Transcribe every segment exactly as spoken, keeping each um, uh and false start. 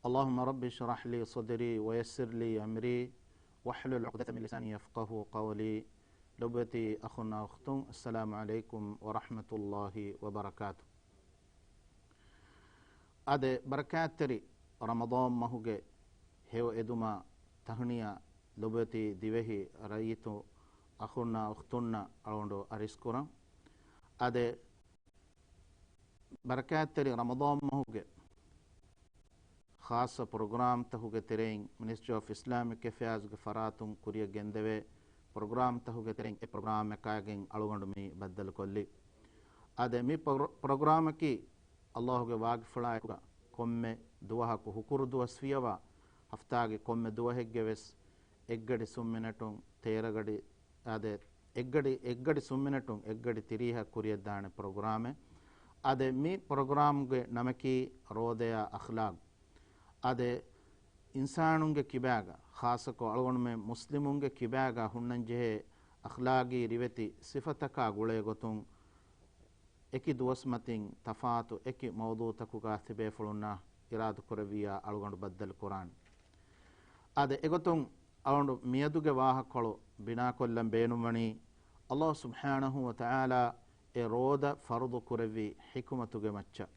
اللهم رب اشرح لي صدري ويسر لي أمري واحلل عقدة من لساني يفقهوا قولي. ލޮބުވެތި އަޚުންނާ އުޚްތުން، އައްސަލާމު ޢަލައިކުމް ވަރަޙްމަތުﷲި ވަބަރަކާތު. އާދެ، ބަރަކާތްތެރި ރަމަޟާން މަހުގެ ހެޔޮ އެދުމަށް ތަހުނިޔާ ލޮބުވެތި ދިވެހި ރައްޔިތު އަޚުންނާ އުޚްތުންނަށް އަޅުގަނޑު އަރިސްކުރަން. އާދެ، ބަރަކާތްތެރި ރަމަޟާން މަހުގެ ޚާއްޞަ ޕްރޮގްރާމްތަކުގެ ތެރެއިން މިނިސްޓްރީ އޮފް އިސްލާމިކް އެފެއާޒްގެ ފަރާތުން ކުރިއަށް ގެންދެވޭ ޕްރޮގްރާމްތަކުގެ ތެރެއިން އެއް ޕްރޮގްރާމަކާގެން އަޅުގަނޑު މި ބައްދަލުކޮށްލީ. އާދެ، މި ޕްރޮ-، ޕްރޮގްރާމަކީ ﷲގެ ވާގިފުޅާއެކުގަ ކޮންމެ ދުވަހަކު ހުކުރު ދުވަސް ފިޔަވާ ހަފްތާގެ ކޮންމެ ދުވަހެއްގެ ވެސް އެއްގަޑި ސުންމިނެޓުން ތޭރަ ގަޑި، އާދެ، އެއްގަޑި، އެއްގަޑި ސުންމިނެޓުން އެއްގަޑި ތިރީހަށް ކުރިއަށްދާނެ ޕްރޮގްރާމެއް. އާދެ، މި ޕްރޮގްރާމްގެ ނަމަކީ ރޯދަޔާ އަޚްލާގް. އާދެ، އިންސާނުންގެ ކިބާގަ، ޚާއްޞަކޮށް އަޅުގަނޑުމެން މުސްލިމުންގެ ކިބާގަ ހުންނަންޖެހޭ އަޚްލާގީ ރިވެތި ސިފަތަކާ ގުޅޭގޮތުން، އެކި ދުވަސްމަތިން ތަފާތު އެކި މައުޟޫޢުތަކުގަ ތިބޭފުޅުންނާ އިރާދަކުރެއްވިއްޔާ އަޅުގަނޑު ބައްދަލުކުރާނެ. އާދެ، އެގޮތުން އަޅުގަނޑު މިއަދުގެ ވާހަކަކޮޅު ބިނާކޮށްލަން ބޭނުންވަނީ، ﷲ ސުބްޙާނަހޫ ވަތަޢާލާ އެ ރޯދަ ފަރުޟު ކުރެއްވި ޙިކުމަތުގެ މައްޗަށް.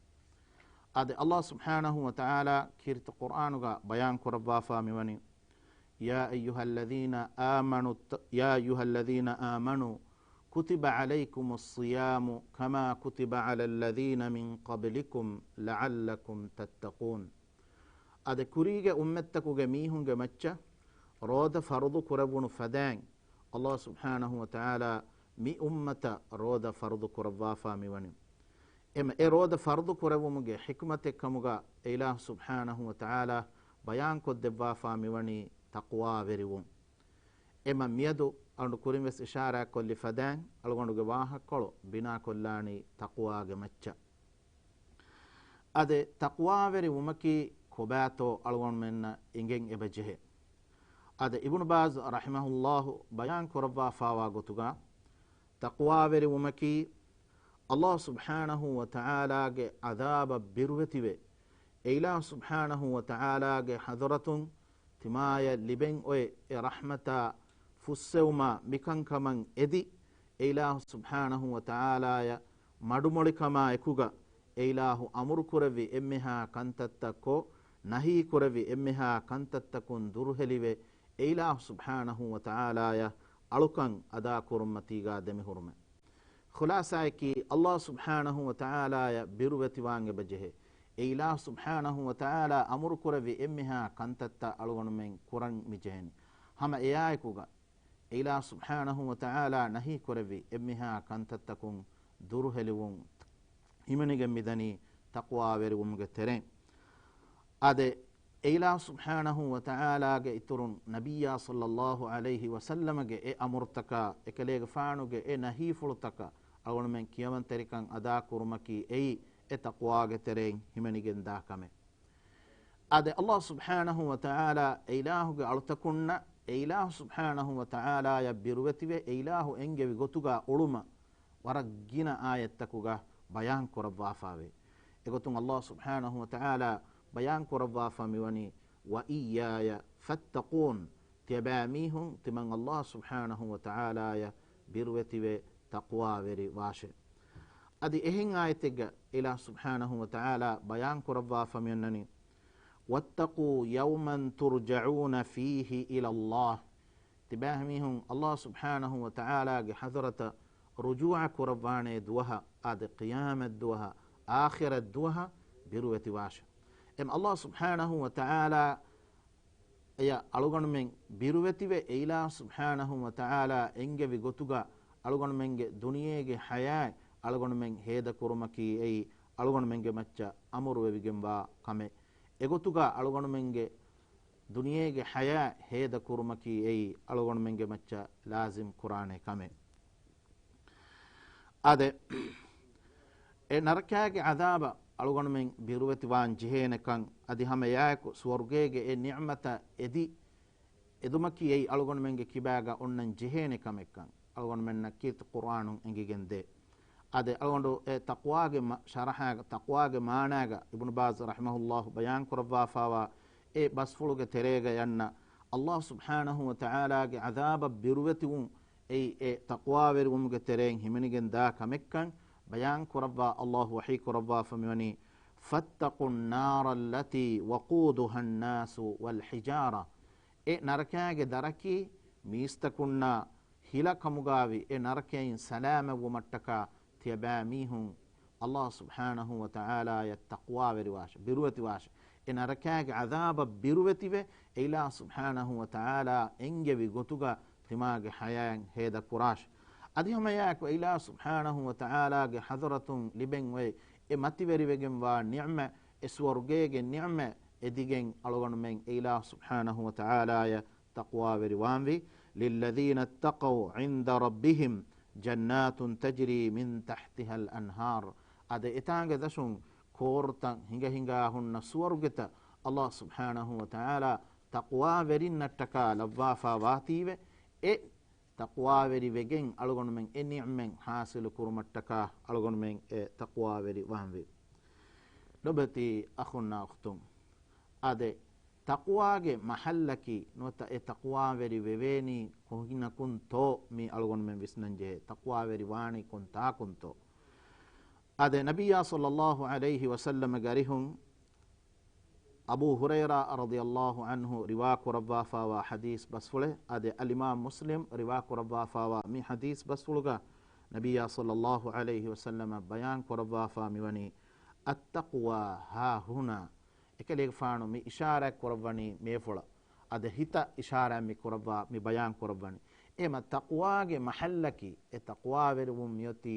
އާދެ، ﷲ ސުބްޙާނަހޫ ވަތަޢާލާ ކީރިތި ޤުރްއާނުގަ ބަޔާން ކުރައްވާފާ މިވަނީ، يا أيها الذين آمنوا ات-، يا أيها الذين آمنوا كتب عليكم الصيام كما كتب على الذين من قبلكم لعلكم تتقون. އާދެ، ކުރީގެ އުއްމަތްތަކުގެ މީހުންގެ މައްޗަށް ރޯދަ ފަރުޟު ކުރެވުނު ފަދައިން، ﷲ ސުބްޙާނަހޫ ވަތަޢާލާ މި އުއްމަތަށް ރޯދަ ފަރުޟު ކުރައްވާފާ މިވަނީ. އެމަ އެ ރޯދަ ފަރުޟު ކުރެވުމުގެ ޙިކުމަތެއް ކަމުގަ އެ އިލާހު ސުބްޙާނަހޫ ވަތަޢާލާ ބަޔާންކޮށްދެއްވާފާ މިވަނީ ތަޤްވާވެރިވުން. އެމަ މިއަދު އަޅުގަނޑު ކުރިން ވެސް އިޝާރާތްކޮށްލި ފަދައިން އަޅުގަނޑުގެ ވާހަކަކޮޅު ބިނާކޮށްލާނީ ތަޤްވާގެ މައްޗަށް. އާދެ، ތަޤްވާވެރި ވުމަކީ ކޮބާތޯ އަޅުގަނޑުމެންނަށް އެނގެން އެބަޖެހޭ. އާދެ، އިބްނު ބާޒް ރަޙިމަހުﷲ ބަޔާން ކުރައްވާފާވާ ގޮތުގަ، ތަޤްވާވެރި ވުމަކީ ﷲ ސުބްޙާނަހޫ ވަތަޢާލާގެ ޢަޛާބަށް ބިރުވެތިވެ، އެ އިލާހު ސުބްޙާނަހޫ ވަތަޢާލާގެ ޙަޟްރަތުން ތިމާޔަށް ލިބެން އޮތް އެ ރަޙްމަތާ ފުއްސެވުމާ މިކަންކަމަށް އެދި، އެ އިލާހު ސުބްޙާނަހޫ ވަތަޢާލާޔަށް މަޑުމޮޅިކަމާ އެކުގަ، އެ އިލާހު އަމުރުކުރެއްވި އެންމެހާ ކަންތައްތައް ކޮށް، ނަހީކުރެއްވި އެންމެހާ ކަންތައްތަކުން ދުރުހެލިވެ، އެ އިލާހު ސުބްޙާނަހޫ ވަތަޢާލާޔަށް އަޅުކަން އަދާކުރުންމަތީގާ ދެމިހުރުމެއް. ޚުލާޞާއަކީ، ﷲ ސުބްޙާނަހޫ ވަތަޢާލާޔަށް ބިރުވެތިވާން އެބަޖެހޭ. އެ އިލާހު ސުބްޙާނަހޫ ވަތަޢާލާ އަމުރުކުރެއްވި އެންމެހާ ކަންތައްތައް އަޅުގަނޑުމެން ކުރަން މިޖެހެނީ. ހަމަ އެއާއެކުގަ، އެ އިލާހު ސުބްޙާނަހޫ ވަތަޢާލާ ނަހީކުރެއްވި އެންމެހާ ކަންތައްތަކުން ދުރުހެލިވުން ހިމެނިގެން މިދަނީ ތަޤްވާވެރިވުމުގެ ތެރެއިން. އާދެ، އެ އިލާހު ސުބްޙާނަހޫ ވަތަޢާލާގެ އިތުރުން ނަބިއްޔާ ޞައްލައްލާހު ޢަލައިހި ވަސައްލަމަގެ އެ އަމުރުތަކާ، އެކަލޭގެފާނުގެ އެ ނަހީފުޅުތަކަށް އަޅުގަނޑުމެން ކިޔަވަންތެރިކަން އަދާކުރުމަކީ އެއީ އެ ތަޤްވާގެ ތެރެއިން ހިމެނިގެންދާ ކަމެއް. އާދެ، ﷲ ސުބްޙާނަހޫ ވަތަޢާލާ އެ އިލާހުގެ އަޅުތަކުންނަށް އެ އިލާހު ސުބްޙާނަހޫ ވަތަޢާލާޔަށް ބިރުވެތިވެ، އެ އިލާހު އެންގެވި ގޮތުގަ އުޅުމަށް ވަރަށް ގިނަ އާޔަތްތަކުގަ ބަޔާން ކުރައްވާފާވޭ. އެގޮތުން ﷲ ސުބްޙާނަހޫ ވަތަޢާލާ ބަޔާން ކުރައްވާފަ މިވަނީ، وَإِيَّايَ فَاتَّقُونِ، ތިޔަބައިމީހުން ތިމަން ﷲ ސުބްޙާނަހޫ ވަތަޢާލާޔަށް ބިރުވެތިވެ ތަޤްވާވެރި ވާށޭ. އަދި އެހެން އާޔަތެއްގަ އިލާހު ސުބްޙާނަހޫ ވަތަޢާލާ ބަޔާން ކުރައްވާފަ މިއޮންނަނީ، وَاتَّقُوا يَوْمًا تُرْجَعُونَ فِيهِ إِلَى اللَّهِ. ތިބާމީހުން ﷲ ސުބްޙާނަހޫ ވަތަޢާލާގެ ޙަޟްރަތަށް ރުޖޫޢަ ކުރައްވާނޭ ދުވަހަށް، އާދެ، ޤިޔާމަތް ދުވަހަށް، އާޚިރަތް ދުވަހަށް ބިރުވެތިވާށޭ. އެމަ ﷲ ސުބްޙާނަހޫ ވަތަޢާލާ އެޔަށް އަޅުގަނޑުމެން ބިރުވެތިވެ، އެ އިލާހު ސުބްޙާނަހޫ ވަތަޢާލާ އެންގެވި ގޮތުގަ އަޅުގަނޑުމެންގެ ދުނިޔޭގެ ޙަޔާތް އަޅުގަނޑުމެން ހޭދަކުރުމަކީ އެއީ އަޅުގަނޑުމެންގެ މައްޗަށް އަމުރުވެވިގެންވާ ކަމެއް. އެގޮތުގަ އަޅުގަނޑުމެންގެ ދުނިޔޭގެ ޙަޔާތް ހޭދަކުރުމަކީ އެއީ އަޅުގަނޑުމެންގެ މައްޗަށް ލާޒިމް ކުރާނެ ކަމެއް. އާދެ، އެ ނަރަކާގެ ޢަޛާބަށް އަޅުގަނޑުމެން ބިރުވެތިވާން ޖެހޭނެކަން، އަދި ހަމަ އެއާއެކު ސުވަރުގޭގެ އެ ނިޢުމަތަށް އެދި އެދުމަކީ އެއީ އަޅުގަނޑުމެންގެ ކިބާގަ އޮންނަން ޖެހޭނެ ކަމެއްކަން އަޅުގަނޑުމެންނަށް ކީރިތި ޤުރްއާނުން އެނގިގެން ދޭ. އާދެ، އަޅުގަނޑު އެ ތަޤްވާގެ މަ-، ޝަރަޙާގަ، ތަޤްވާގެ މާނާގަ އިބްނު ބާޒް ރަޙިމަހުﷲ ބަޔާން ކުރައްވާފާވާ އެ ބަސްފުޅުގެ ތެރޭގަ އަންނަ، ﷲ ސުބްޙާނަހޫ ވަތަޢާލާގެ ޢަޛާބަށް ބިރުވެތިވުން އެއީ އެ ތަޤްވާވެރިވުމުގެ ތެރެއިން ހިމެނިގެން ދާ ކަމެއްކަން ބަޔާން ކުރައްވާ، ﷲ ވަޙީ ކުރައްވާފަ މިވަނީ، فاتقوا النار التي وقودها الناس والحجارة. އެ ނަރަކާގެ ދަރަކީ މީސްތަކުންނާ ހިލަ ކަމުގާވި އެ ނަރަކައިން ސަލާމަތްވުމަށްޓަކާ ތިޔަބައިމީހުން ﷲ ސުބްޙާނަހޫ ވަތަޢާލާޔަށް ތަޤްވާވެރިވާށެ، ބިރުވެތިވާށެ. އެ ނަރަކާގެ ޢަޛާބަށް ބިރުވެތިވެ، އެ އިލާހު ސުބްޙާނަހޫ ވަތަޢާލާ އެންގެވި ގޮތުގަ ތިމާގެ ޙަޔާތް ހޭދަ ކުރާށެ. އަދި ހަމައެއާއެކު އެ އިލާހު ސުބްޙާނަހޫ ވަތަޢާލާގެ ޙަޟްރަތުން ލިބެން އޮތް އެ މަތިވެރިވެގެންވާ ނިޢުމަތް، އެ ސުވަރުގޭގެ ނިޢުމަތް އެދިގެން އަޅުގަނޑުމެން އެ އިލާހު ސުބްޙާނަހޫ ވަތަޢާލާޔަށް ތަޤްވާވެރިވާންވީ. للذين اتقوا عند ربهم جنات تجري من تحتها الأنهار. އާދެ، އެތާނގެ ދަށުން ކޯރުތައް ހިނގަ ހިނގާ ހުންނަ ސުވަރުގެތައް ﷲ ސުބްޙާނަހޫ ވަތަޢާލާ ތަޤްވާވެރިންނަށްޓަކާ ލައްވާފާ ވާތީވެ، އެ ތަޤްވާވެރި ވެގެން އަޅުގަނޑުމެން އެ ނިޢުމަތް ޙާޞިލު ކުރުމަށްޓަކާ އަޅުގަނޑުމެން އެ ތަޤްވާވެރި ވާންވީ. ލޮބެތި އަޚުންނާ އުޚްތުން، އާދެ، ތަޤްވާގެ މަޙައްލަކީ ނުވަތަ އެ ތަޤްވާވެރި ވެވޭނީ ކޮހިނަކުންތޯ މީ އަޅުގަނޑުމެން ވިސްނަންޖެހޭ. ތަޤްވާވެރި ވާނީ ކޮންތާކުންތޯ؟ އާދެ، ނަބިއްޔާ ޞައްލައްލާހު ޢަލައިހި ވަސައްލަމަގެ އަރިހުން އަބޫ ހުރައިރާ ރަޟިޔައްލާހު ޢަންހު ރިވާ ކުރައްވާފާވާ ޙަދީޘް ބަސްފުޅެއް. އާދެ، އަލްއިމާމް މުސްލިމް ރިވާ ކުރައްވާފާވާ މި ޙަދީޘް ބަސްފުޅުގަ ނަބިއްޔާ ޞައްލައްލާހު ޢަލައިހި ވަސައްލަމަ ބަޔާން ކުރައްވާފާ މިވަނީ، التقوى هاهنا. އެކަލޭގެފާނު މި އިޝާރާތް ކުރައްވަނީ މޭފުޅަށް. އަދި ހިތަށް އިޝާރާތް މި ކުރައްވާ، މި ބަޔާން ކުރައްވަނީ. އެހެމަ ތަޤްވާގެ މަޙައްލަކީ، އެ ތަޤްވާވެރިވުން މިއޮތީ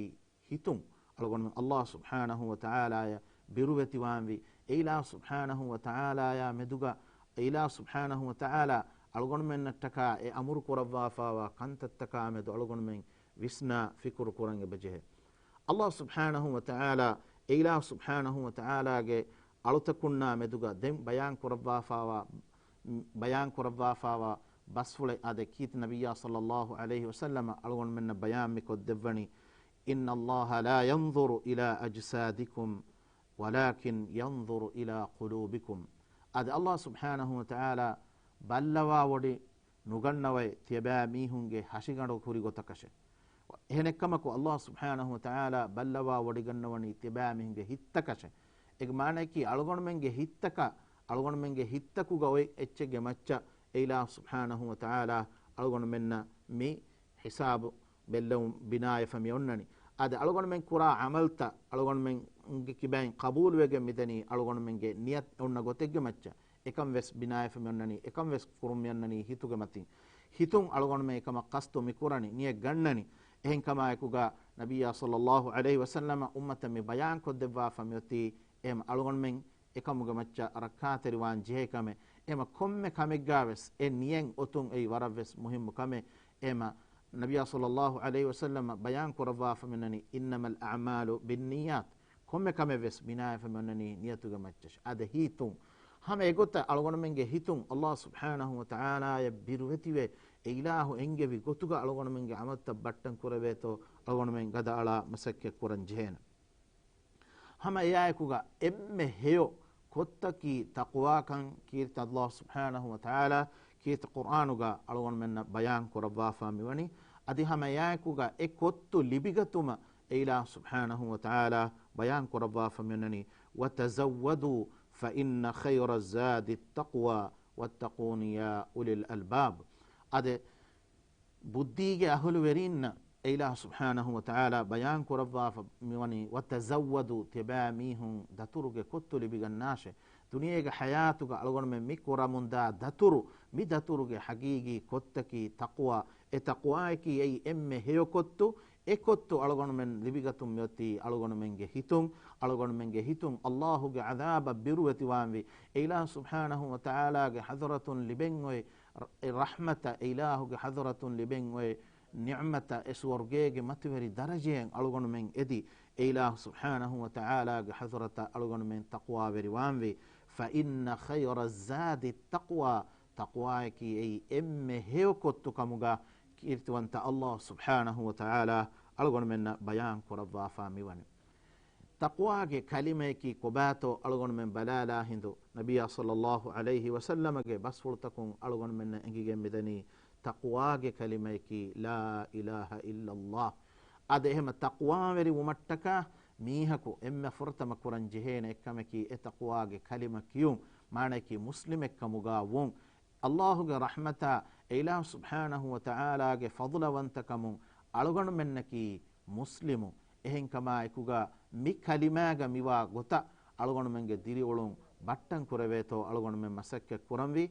ހިތުން. އަޅުގަނޑުމެން ﷲ ސުބްޙާނަހޫ ވަތަޢާލާޔަށް ބިރުވެތިވާންވީ. އެ އިލާހު ސުބްޙާނަހޫ ވަތަޢާލާޔާ މެދުގަ، އެ އިލާހު ސުބްޙާނަހޫ ވަތަޢާލާ އަޅުގަނޑުމެންނަށްޓަކާ އެ އަމުރު ކުރައްވާފާވާ ކަންތައްތަކާ މެދު އަޅުގަނޑުމެން ވިސްނާ ފިކުރު ކުރަން އެބަޖެހޭ. ﷲ ސުބްޙާނަހޫ ވަތަޢާލާ، އެ އިލާހު ސުބްޙާނަހޫ ވަތަޢާލާގެ އަޅުތަކުންނާ މެދުގަ ދެން ބަޔާން ކުރައްވާފާވާ، ބަޔާން ކުރައްވާފާވާ ބަސްފުޅެއް އާދެ، ކީރިތި ނަބިއްޔާ ޞައްލައްލާހު ޢަލައިހި ވަސައްލަމަ އަޅުގަނޑުމެންނަށް ބަޔާން މި ކޮށްދެއްވަނީ، إن الله لا ينظر إلى أجسادكم ولكن ينظر إلى قلوبكم. އާދެ، ﷲ ސުބްޙާނަހޫ ވަތަޢާލާ ބައްލަވާ ވޮޑި ނުގަންނަވައި ތިޔަބައިމީހުންގެ ހަށިގަނޑު ހުރި ގޮތަކަށެ. އެހެނެއްކަމަކު، ﷲ ސުބްޙާނަހޫ ވަތަޢާލާ ބައްލަވާ ވޮޑިގަންނަވަނީ ތިޔަބައިމީހުންގެ ހިތްތަކަށެ. އޭގެ މާނައަކީ، އަޅުގަނޑުމެންގެ ހިތްތަކަށް، އަޅުގަނޑުމެންގެ ހިތްތަކުގަ އޮތް އެއްޗެއްގެ މައްޗަށް އެ އިލާހު ސުބްޙާނަހޫ ވަތަޢާލާ އަޅުގަނޑުމެންނަށް މި ހިސާބު ބެއްލެވުން ބިނާވެފަ މި އޮންނަނީ. އާދެ، އަޅުގަނޑުމެން ކުރާ ޢަމަލްތައް އަޅުގަނޑުމެންގެ ކިބައިން ޤަބޫލުވެގެން މިދަނީ އަޅުގަނޑުމެންގެ ނިޔަތް އޮންނަ ގޮތެއްގެ މައްޗަށް. އެކަން ވެސް ބިނާވެފަ މި އޮންނަނީ، އެކަން ވެސް ކުރުން މި އަންނަނީ ހިތުގެ މަތިން. ހިތުން އަޅުގަނޑުމެން އެކަމަށް ޤަޞްދު މި ކުރަނީ، ނިޔަތް ގަންނަނީ. އެހެންކަމާއެކުގަ ނަބިއްޔާ ޞައްލައްލާހު ޢަލައިހި ވަސައްލަމަ އުއްމަތަށް މި ބަޔާން ކޮށްދެއްވާފަ މިއޮތީ، އެހެން އަޅުގަނޑުމެން އެކަމުގެ މައްޗަށް ރައްކާތެރިވާން ޖެހޭ ކަމެއް. އެހެމަ ކޮންމެ ކަމެއްގާ ވެސް އެ ނިޔަތް އޮތުން އެއީ ވަރަށް ވެސް މުހިއްމު ކަމެއް. އެހެމަ ނަބިއްޔާ ޞައްލައްލާހު ޢަލައިހި ވަސައްލަމަ ބަޔާން ކުރައްވާފަ މިނަނީ، إنما الأعمال بالنيات. ކޮންމެ ކަމެއް ވެސް ބިނާވެފަ މި އޮންނަނީ ނިޔަތުގެ މައްޗަށް. އާދެ، ހިތުން. ހަމަ އެގޮތަށް އަޅުގަނޑުމެންގެ ހިތުން ﷲ ސުބްޙާނަހޫ ވަތަޢާލާޔަށް ބިރުވެތިވެ، އެ އިލާހު އެންގެވި ގޮތުގަ އަޅުގަނޑުމެންގެ ޢަމަލްތައް ބައްޓަން ކުރެވޭތޯ، އަޅުގަނޑުމެން ގަދައަޅާ މަސައްކަތް ކުރަން ޖެހޭނެ. ހަމަ އެއާއެކުގަ އެންމެ ހެޔޮ ކޮއްތަކީ ތަޤްވާކަން ކީރިތި ﷲ ސުބްޙާނަހޫ ވަތަޢާލާ ކީރިތި ޤުރްއާނުގަ އަޅުގަނޑުމެންނަށް ބަޔާން ކުރައްވާފާ މިވަނީ. އަދި ހަމަ އެއާއެކުގަ އެ ކޮއްތު ލިބިގަތުމަށް އެ އިލާހު ސުބްޙާނަހޫ ވަތަޢާލާ ބަޔާން ކުރައްވާފަ މިވަނީ، وتزودوا فإن خير الزاد التقوى واتقون يا أولي الألباب. އާދެ، ބުއްދީގެ އަހުލުވެރީންނަށް އެ އިލާހު ސުބްޙާނަހޫ ވަތަޢާލާ ބަޔާން ކުރައްވާފަ މިވަނީ، وتزودوا، ތިޔަބައިމީހުން ދަތުރުގެ ކޮއްތު ލިބިގަންނާށޭ. ދުނިޔޭގެ ޙަޔާތުގަ އަޅުގަނޑުމެން މި ކުރަމުންދާ ދަތުރު، މި ދަތުރުގެ ޙަޤީޤީ ކޮއްތަކީ ތަޤްވާ. އެ ތަޤްވާއަކީ އެއީ އެންމެ ހެޔޮ ކޮއްތު. އެ ކޮއްތު އަޅުގަނޑުމެން ލިބިގަތުން މިއޮތީ އަޅުގަނޑުމެންގެ ހިތުން. އަޅުގަނޑުމެންގެ ހިތުން ﷲގެ ޢަޛާބަށް ބިރުވެތިވާންވީ. އެ އިލާހު ސުބްޙާނަހޫ ވަތަޢާލާގެ ޙަޟްރަތުން ލިބެން އޮތް ރަ-، އެ ރަޙްމަތަށް، އެ އިލާހުގެ ޙަޟްރަތުން ލިބެން އޮތް ނިޢުމަތަށް، އެ ސުވަރުގޭގެ މަތިވެރި ދަރަޖައަށް އަޅުގަނޑުމެން އެދި، އެ އިލާހު ސުބްޙާނަހޫ ވަތަޢާލާގެ ޙަޟްރަތަށް އަޅުގަނޑުމެން ތަޤްވާވެރިވާންވީ. فإن خير الزاد التقوى، ތަޤްވާއަކީ އެއީ އެންމެ ހެޔޮ ކޮއްތު ކަމުގަ ކީރިތިވަންތަ ﷲ ސުބްޙާނަހޫ ވަތަޢާލާ އަޅުގަނޑުމެންނަށް ބަޔާން ކުރައްވާފާ މިވަނީ. ތަޤްވާގެ ކަލިމަޔަކީ ކޮބާތޯ އަޅުގަނޑުމެން ބަލާލާ ހިނދު، ނަބިއްޔާ ޞައްލައްލާހު ޢަލައިހި ވަސައްލަމަގެ ބަސްފުޅުތަކުން އަޅުގަނޑުމެންނަށް އެނގިގެން މިދަނީ ތަޤްވާގެ ކަލިމަޔަކީ لا إله إلا الله. އަދި އެހެމަ ތަޤްވާވެރި ވުމަށްޓަކާ މީހަކު އެންމެ ފުރަތަމަ ކުރަން ޖެހޭނެ އެއްކަމަކީ އެ ތަޤްވާގެ ކަލިމަ ކިޔުން، މާނަޔަކީ މުސްލިމެއްކަމުގާ ވުން. އައްލާހުގެ ރަޙްމަތާ، އެ އިލާހު ސުބްޙާނަހު ވަ ތަޢާލާގެ ފަޟުލަވަންތަކަމުން އަޅުގަނޑުމެންނަކީ މުސްލިމު. އެހެންކަމާއެކުގަ މި ކަލިމާގަ މިވާ ގޮތަށް އަޅުގަނޑުމެންގެ ދިރިއުޅުން ބައްޓަން ކުރެވޭތޯ އަޅުގަނޑުމެން މަސައްކަތް ކުރަންވީ.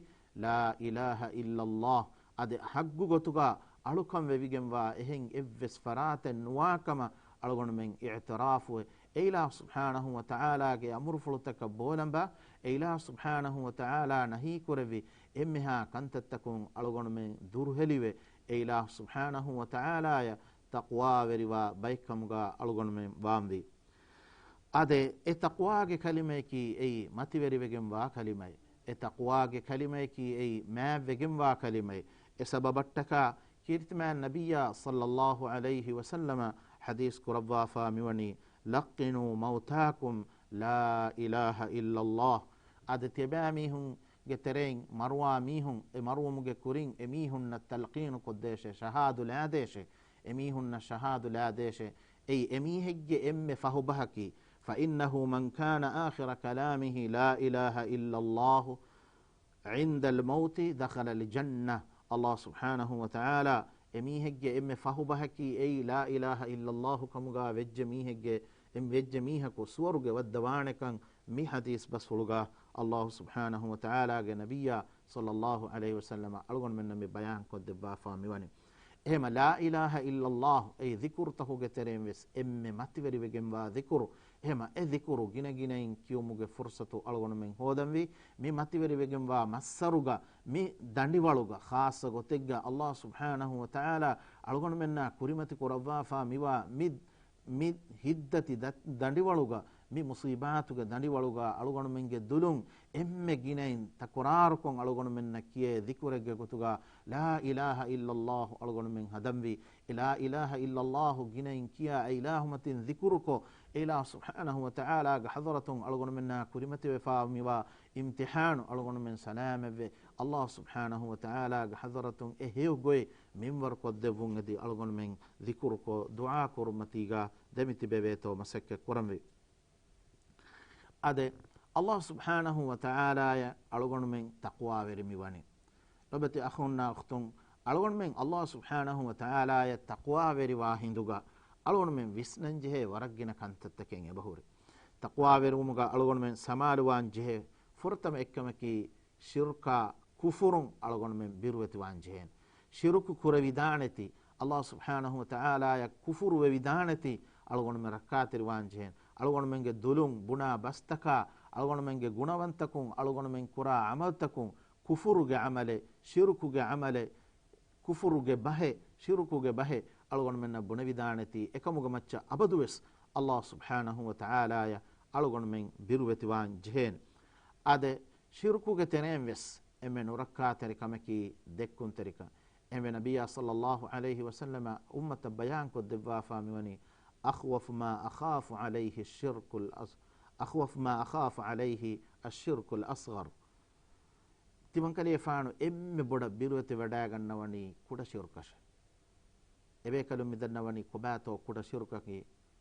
لا إله إلا الله. އަދި ޙައްގު ގޮތުގަ އަޅުކަން ވެވިގެންވާ އެހެން އެއްވެސް ފަރާތެއް ނުވާކަމަށް އަޅުގަނޑުމެން އިޢުތިރާފުވެ، އެ އިލާހު ސުބްޙާނަހު ވަ ތަޢާލާގެ އަމުރުފުޅުތަކަށް ބޯލަނބާ، އެ އިލާހު ސުބްޙާނަހު ވަ ތަޢާލާ ނަހީކުރެއްވި އެންމެހާ ކަންތައްތަކުން އަޅުގަނޑުމެން ދުރުހެލިވެ، އެ އިލާހު ސުބްޙާނަހު ވަ ތަޢާލާޔަށް ތަޤްވާވެރިވާ ބައެއްކަމުގަ އަޅުގަނޑުމެން ވާންވީ. އާދެ، އެ ތަޤްވާގެ ކަލިމަޔަކީ އެއީ މަތިވެރިވެގެންވާ ކަލިމައެއް. އެ ތަޤްވާގެ ކަލިމަޔަކީ އެއީ މާތްވެގެންވާ ކަލިމައެއް. އެ ސަބަބަށްޓަކާ ކީރިތިމާން ނަބިއްޔާ ޞައްލައްލާހު ޢަލައިހި ވަސައްލަމަ ޙަދީޘް ކުރައްވާފާ މިވަނީ، لقنوا موتاكم لا إله إلا الله. އާދެ، ތިޔަބައިމީހުންގެ ތެރެއިން މަރުވާ މީހުން، އެ މަރުވުމުގެ ކުރިން އެމީހުންނަށް ތަލްޤީނު ކޮށްދޭށޭ، ޝަހާދު ލާދޭށޭ، އެމީހުންނަށް ޝަހާދު ލާދޭށޭ. އެއީ އެމީހެއްގެ އެންމެ ފަހުބަހަކީ، فإنه من كان آخر كلامه لا إله إلا الله عند الموت دخل الجنة. އައްލާހު ސުބްޙާނަހު ވަ ތަޢާލާ އެމީހެއްގެ އެންމެ ފަހުބަހަކީ އެއީ لا إله إلا الله ކަމުގާ ވެއްޖެ މީހެއްގެ، އެ ވެއްޖެ މީހަކު ސުވަރުގެ ވައްދަވާނެކަން މި ޙަދީޘް ބަސްފުޅުގާ އައްލާހު ސުބްޙާނަހު ވަ ތަޢާލާގެ ނަބިއްޔާ ޞައްލައްލާހު ޢަލައިހި ވަސައްލަމަ އަޅުގަނޑުމެންނަށް މި ބަޔާން ކޮށްދެއްވާފާ މިވަނީ. އެހެމަ لا إله إلا الله އެއީ ޛިކުރުތަކުގެ ތެރެއިން ވެސް އެންމެ މަތިވެރިވެގެންވާ ޛިކުރު. އެހެމަ އެ ޛިކުރު ގިނަގިނައިން ކިޔުމުގެ ފުރުޞަތު އަޅުގަނޑުމެން ހޯދަންވީ. މި މަތިވެރިވެގެންވާ މައްސަރުގަ މި ދަނޑިވަޅުގަ ޚާއްޞަ ގޮތެއްގަ އައްލާހު ސުބްޙާނަހު ވަ ތަޢާލާ އަޅުގަނޑުމެންނާ ކުރިމަތި ކުރައްވާފާ މިވާ މި މި ހިތްދަތި ދަ-، ދަނޑިވަޅުގަ، މި މުޞީބާތުގެ ދަނޑިވަޅުގަ އަޅުގަނޑުމެންގެ ދުލުން އެންމެ ގިނައިން ތަކުރާރުކޮށް އަޅުގަނޑުމެންނަށް ކިޔޭ ޛިކުރެއްގެ ގޮތުގަ لا إله إلا الله އަޅުގަނޑުމެން ހަދަންވީ. އެ لا إله إلا الله ގިނައިން ކިޔާ އެ އިލާހުމަތިން ޛިކުރުކޮށް، އެ އިލާހު ސުބްޙާނަހު ވަ ތަޢާލާގެ ޙަޟްރަތުން އަޅުގަނޑުމެންނާ ކުރިމަތިވެފާ މިވާ އިމްތިޙާނު އަޅުގަނޑުމެން ސަލާމަތްވެ، އައްލާހު ސުބްޙާނަހު ވަ ތަޢާލާގެ ޙަޟްރަތުން އެ ހެޔޮ ގޮތް މިންވަރު ކޮށްދެއްވުން އެދި އަޅުގަނޑުމެން ޛިކުރުކޮށް، ދުޢާ ކުރުމަތީގަ ދެމިތިބެވޭތޯ މަސައްކަތް ކުރަންވީ. އާދެ، އައްލާހު ސުބްޙާނަހު ވަ ތަޢާލާޔަށް އަޅުގަނޑުމެން ތަޤްވާވެރި މިވަނީ. ލޮބެތި އަޚުންނާ އުޚްތުން، އަޅުގަނޑުމެން އައްލާހު ސުބްޙާނަހު ވަ ތަޢާލާޔަށް ތަޤްވާވެރިވާ ހިނދުގަ އަޅުގަނޑުމެން ވިސްނަންޖެހޭ ވަރަށް ގިނަ ކަންތައްތަކެއް އެބަހުރި. ތަޤްވާވެރިވުމުގަ އަޅުގަނޑުމެން ސަމާލުވާންޖެހޭ ފުރަތަމަ އެއްކަމަކީ، ޝިރުކާ ކުފުރުން އަޅުގަނޑުމެން ބިރުވެތިވާން ޖެހޭނެ. ޝިރުކު ކުރެވިދާނެތީ، އައްލާހު ސުބްޙާނަހު ވަ ތަޢާލާޔަށް ކުފުރު ވެވިދާނެތީ އަޅުގަނޑުމެން ރައްކާތެރިވާން ޖެހޭނެ. އަޅުގަނޑުމެންގެ ދުލުން ބުނާ ބަސްތަކާ، އަޅުގަނޑުމެންގެ ގުނަވަންތަކުން، އަޅުގަނޑުމެން ކުރާ ޢަމަލުތަކުން ކުފުރުގެ ޢަމަލެއް، ޝިރުކުގެ ޢަމަލެއް، ކުފުރުގެ ބަހެއް، ޝިރުކުގެ ބަހެއް އަޅުގަނޑުމެންނަށް ބުނެވިދާނެތީ، އެކަމުގެ މައްޗަށް އަބަދުވެސް އައްލާހު ސުބްޙާނަހު ވަ ތަޢާލާޔަށް އަޅުގަނޑުމެން ބިރުވެތިވާން ޖެހޭނެ. އާދެ، ޝިރުކުގެ ތެރެއިން ވެސް އެންމެ ނުރައްކާތެރި ކަމަކީ ދެއްކުންތެރިކަން. އެންމެ ނަބިއްޔާ ޞައްލައްލާހު ޢަލައިހި ވަސައްލަމަ އުއްމަތަށް ބަޔާންކޮށްދެއްވާފާ މިވަނީ، أخوف ما أخاف عليه الشرك الأص-، أخوف ما أخاف عليه الشرك الأصغر. ތިމަންކަލޭފާނު އެންމެ ބޮޑަށް ބިރުވެތި ވަޑައިގަންނަވަނީ ކުޑަ ޝިރުކަށެއް. އެބޭކަލުން މިދަންނަވަނީ ކޮބާތޯ ކުޑަ ޝިރުކަކީ؟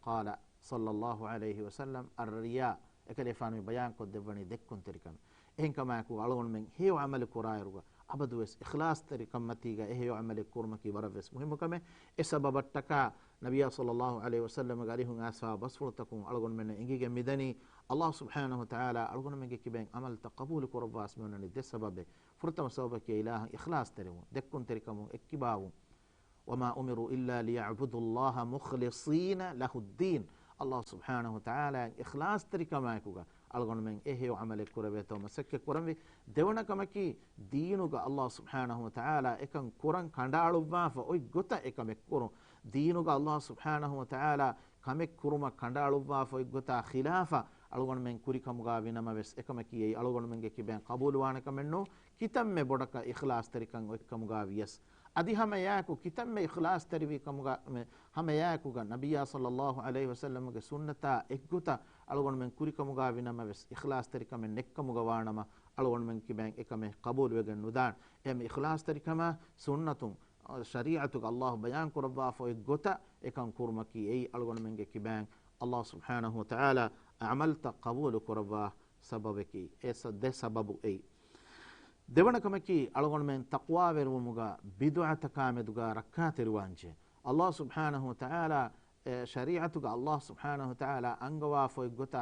قال صلى الله عليه وسلم الرياء. އެކަލޭފާނު މި ބަޔާންކޮށްދެއްވަނީ ދެއްކުންތެރިކަމެއް. އެހެންކަމާއެކު އަޅުގަނޑުމެން ހެޔޮ ޢަމަލު ކުރާއިރުގަ އަބަދުވެސް އިޚްލާޞްތެރިކަންމަތީގަ އެ ހެޔޮ ޢަމަލެއް ކުރުމަކީ ވަރަށްވެސް މުހިއްމު ކަމެއް. އެ ސަބަބަށްޓަކާ ނަބިއްޔާ ޞައްލައްލާހު ޢަލައިހި ވަސައްލަމަގެ އަރިހުން އައިސްފާ ބަސްފުޅުތަކުން އަޅުގަނޑުމެންނަށް އެނގިގެން މިދަނީ، އައްލާހު ސުބްޙާނަހު ވަ ތަޢާލާ އަޅުގަނޑުމެންގެ ކިބައިން ޢަމަލުތައް ޤަބޫލު ކުރައްވާސް މިއޮންނަނީ ދެ ސަބަބެއް. ފުރަތަމަ ސަބަބަކީ އިލާހަށް އިޚްލާޞްތެރިވުން، ދެއްކުންތެރިކަމުން އެއްކިބާވުން. وما أمروا إلا ليعبدوا الله مخلصين له الدين. އައްލާހު ސުބްޙާނަހު ވަ ތަޢާލާ އިޚްލާޞްތެރިކަމާއެކުގަ އަޅުގަނޑުމެން އެ ހެޔޮ ޢަމަލެއް ކުރެވޭތޯ މަސައްކަތް ކުރަންވީ. ދެވަނަ ކަމަކީ، ދީނުގަ އައްލާހު ސުބްޙާނަހު ވަ ތަޢާލާ އެކަން ކުރަން ކަނޑައަޅުއްވާފަ އޮތް ގޮތަށް އެކަމެއް ކުރުން. ދީނުގަ އައްލާހު ސުބްޙާނަހު ވަ ތަޢާލާ ކަމެއް ކުރުމަށް ކަނޑައަޅުއްވާފަ އޮތް ގޮތާ ޚިލާފަށް އަޅުގަނޑުމެން ކުރިކަމުގާ ވިނަމަވެސް، އެކަމަކީ އެއީ އަޅުގަނޑުމެންގެ ކިބައިން ޤަބޫލުވާނެ ކަމެއްނޫ. ކިތަންމެ ބޮޑަކަށް އިޚްލާޞްތެރިކަން އޮތްކަމުގާ ވިޔަސް، އަދި ހަމައެއާއެކު ކިތަންމެ އިޚްލާޞްތެރިވީ ކަމުގަ، މެ، ހަމައެއާއެކުގަ ނަބިއްޔާ ޞައްލައްލާހު ޢަލައިހި ވަސައްލަމްގެ ސުންނަތާ އެއްގޮތަށް އަޅުގަނޑުމެން ކުރިކަމުގާ ވިނަމަވެސް، އިޚްލާޞްތެރިކަމެއް ނެއްކަމުގަ ވާނަމަ، އަޅުގަނޑުމެން ކިބައިން އެކަމެއް ޤަބޫލުވެގެން ނުދާނެ. އެހެން އިޚްލާޞްތެރިކަމާ ސުންނަތުން، ޝަރީޢަތުގަ އައްލާހު ބަޔާން ކުރައްވާފަ އޮތް ގޮތަށް އެކަން ކުރުމަކީ އެއީ އަޅުގަނޑުމެންގެ ކިބައިން އައްލާހު ސުބްޙާނަހު ވަތަޢާލާ ޢަމަލްތައް ޤަބޫލު ކުރައްވާ ސަބަބަކީ. އެ ސަ-، ދެ ސަބަބު އެއީ. ދެވަނަ ކަމަކީ، އަޅުގަނޑުމެން ތަޤްވާވެރިވުމުގަ ބިދުޢަތަކާ މެދުގަ ރައްކާތެރިވާންޖެހޭ. އައްލާހު ސުބްޙާނަހު ވަތަޢާލާ، އެ، ޝަރީޢަތުގަ އައްލާހު ސުބްޙާނަހު ވަތަޢާލާ އަންގަވާފަ އޮތްގޮތާ،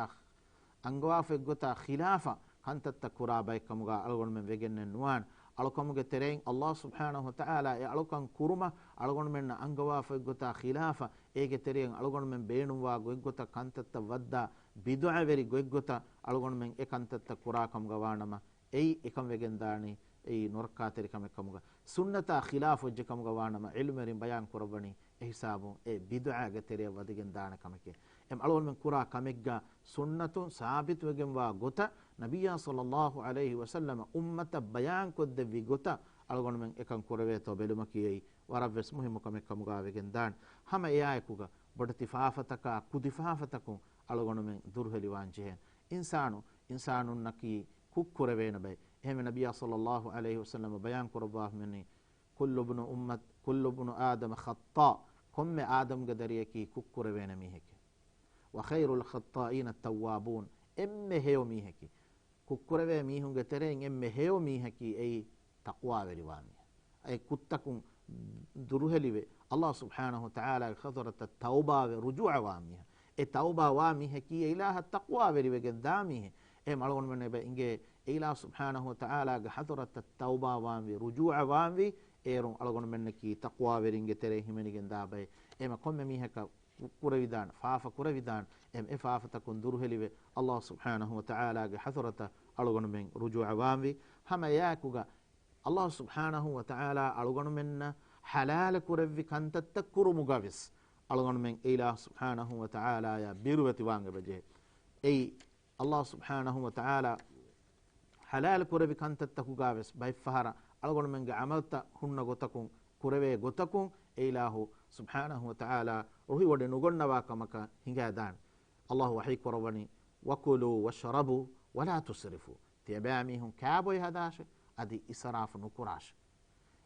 އަންގަވާފަ އޮތްގޮތާ ޚިލާފަށް ކަންތައްތައް ކުރާ ބައެއްކަމުގަ އަޅުގަނޑުމެން ވެގެންނެއް ނުވާނެ. އަޅުކަމުގެ ތެރެއިން އައްލާހު ސުބްޙާނަހު ވަތަޢާލާ އެ އަޅުކަން ކުރުމަށް އަޅުގަނޑުމެންނަށް އަންގަވާފަ އޮތްގޮތާ ޚިލާފަށް، އޭގެ ތެރެއިން އަޅުގަނޑުމެން ބޭނުންވާ ގޮތްގޮތަށް ކަންތައްތައް ވައްދާ، ބިދުޢަވެރި ގޮތްގޮތަށް އަޅުގަނޑުމެން އެ ކަންތައްތައް ކުރާ ކަމުގަ ވާނަމަ، އެއީ އެކަން ވެގެންދާނީ އެއީ ނުރައްކާތެރި ކަމެއް ކަމުގަ. ސުންނަތާ ޚިލާފު ވެއްޖެ ކަމުގަ ވާނަމަ، ޢިލްމުވެރިން ބަޔާން ކުރައްވަނީ އެ ހިސާބުން އެ ބިދުޢާގެ ތެރެއަށް ވަދެގެން ދާނެ ކަމެކޭ. އެ އަޅުގަނޑުމެން ކުރާ ކަމެއްގަ ސުންނަތުން ސާބިތުވެގެންވާ ގޮތަށް ނަބިއްޔާ ޞައްލައްލާހު ޢަލައިހި ވަސައްލަމަ އުއްމަތަށް ބަޔާންކޮށްދެއްވި ގޮތަށް އަޅުގަނޑުމެން އެކަން ކުރެވޭތޯ ބެލުމަކީ އެއީ ވަރަށްވެސް މުހިއްމު ކަމެއް ކަމުގަ ވެގެން ދާނެ. ހަމަ އެއާއެކުގަ ބޮޑެތި ފާފަތަކާ ކުދި ފާފަތަކުން އަޅުގަނޑުމެން ދުރުހެލިވާން ޖެހޭނެ. އިންސާނު، އިންސާނުންނަކީ ކުށް ކުރެވޭނެ ބައެއް. އެހެންވެ ނަބިއްޔާ ޞައްލައްލާހު ޢަލައިހި ވަސައްލަމަ ބަޔާން ކުރައްވާފަ މިއަންނަނީ، كل ابن أمة، كل ابن آدم خطاء، ކޮންމެ އާދަމްގެ ދަރިޔަކީ ކުށްކުރެވޭނެ މީހެކޭ. وخير الخطائين التوابون، އެންމެ ހެޔޮ މީހަކީ، ކުށްކުރެވޭ މީހުންގެ ތެރެއިން އެންމެ ހެޔޮ މީހަކީ އެއީ ތަޤްވާވެރިވާ މީހާ. އެ ކުށްތަކުން ދުރުހެލިވެ، އައްލާހު ސުބްޙާނަހު ވަތަޢާލާގެ ޙަޟްރަތަށް ތައުބާވެ، ރުޖޫޢަވާ މީހާ. އެ ތައުބާވާ މީހަކީ އެ އިލާހަށް ތަޤްވާވެރިވެގެން ދާ މީހެއް. އެހެން އަޅުގަނޑުމެން އެބަ އިނގޭ، އެ އިލާހު ސުބްޙާނަހު ވަތަޢާލާގެ ޙަޟްރަތަށް ތައުބާވާންވީ، ރުޖޫޢަވާންވީ، އޭރުން އަޅުގަނޑުމެންނަކީ ތަޤްވާވެރިންގެ ތެރެއިން ހިމެނިގެން ދާ ބައެއް. އެހެން ކޮންމެ މީހަކަށް ކު-، ކުރެވިދާނެ، ފާފަ ކުރެވިދާނެ. އެ، އެ ފާފަތަކުން ދުރުހެލިވެ، އައްލާހު ސުބްޙާނަހު ވަތަޢާލާގެ ޙަޟްރަތަށް އަޅުގަނޑުމެން ރުޖޫޢަވާންވީ. ހަމަ އެއާއެކުގަ އައްލާހު ސުބްޙާނަހު ވަތަޢާލާ އަޅުގަނޑުމެންނަށް ޙަލާލު ކުރެއްވި ކަންތައްތައް ކުރުމުގަވެސް އަޅުގަނޑުމެން އެ އިލާހު ސުބްޙާނަހު ވަތަޢާލާޔާ ބިރުވެތިވާން އެބަޖެހޭ. އެއީ އައްލާހު ސުބްޙާނަހު ވަތަޢާލާ ޙަލާލު ކުރެއްވި ކަންތައްތަކުގަވެސް ބައެއްފަހަރަށް އަޅުގަނޑުމެންގެ ޢަމަލުތައް ހުންނަ ގޮތަކުން، ކުރެވޭ ގޮތަކުން އެ އިލާހު ސުބްޙާނަހު ވަތަޢާލާ ރުހިވޮޑި ނުގަންނަވާ ކަމަކަށް ހިނގާދާނެ. އައްލާހު ވަޙީ ކުރައްވަނީ، وكلوا واشربوا ولا تسرفوا. ތިޔަބައިމީހުން ކާބޮއި ހަދާށޭ، އަދި އިސްރާފު ނުކުރާށޭ.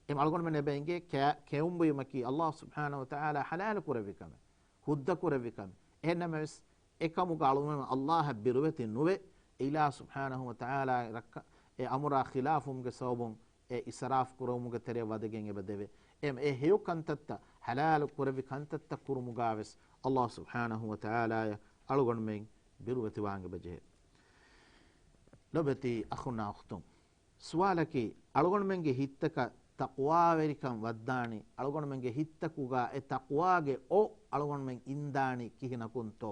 އެ އަޅުގަނޑުމެން އެބަ އިނގޭ ކެ-، ކެއުން ބުއިމަކީ އައްލާހު ސުބްޙާނަހު ވަތަޢާލާ ޙަލާލު ކުރެއްވި ކަމެއް، ހުއްދަ ކުރެއްވި ކަމެއް. އެހެންނަމަވެސް، އެކަމުގަ އަޅުގަނޑުމެން އައްލާހަށް ބިރުވެތި ނުވެ، އެ އިލާހު ސުބްޙާނަހު ވަތަޢާލާ ރައްކަ-، އެ އަމުރާ ޚިލާފުވުމުގެ ސަބަބުން އެ އިސްރާފު ކުރުމުގެ ތެރެއަށް ވަދެގެން އެބަ ދެވޭ. އެ، އެ ހެޔޮ ކަންތައްތައް، ޙަލާލު ކުރެއްވި ކަންތައްތައް ކުރުމުގަވެސް އައްލާހު ސުބްޙާނަހު ވަތަޢާލާޔަށް އަޅުގަނޑުމެން ބިރުވެތިވާން އެބަޖެހޭ. ލޮބެތި އަޚުންނާ އުޚްތުން، ސުވާލަކީ، އަޅުގަނޑުމެންގެ ހިތްތަކަށް ތަޤްވާވެރިކަން ވައްދާނީ، އަޅުގަނޑުމެންގެ ހިތްތަކުގަ އެ ތަޤްވާގެ އޮށް އަޅުގަނޑުމެން އިންދާނީ ކިހިނަކުންތޯ؟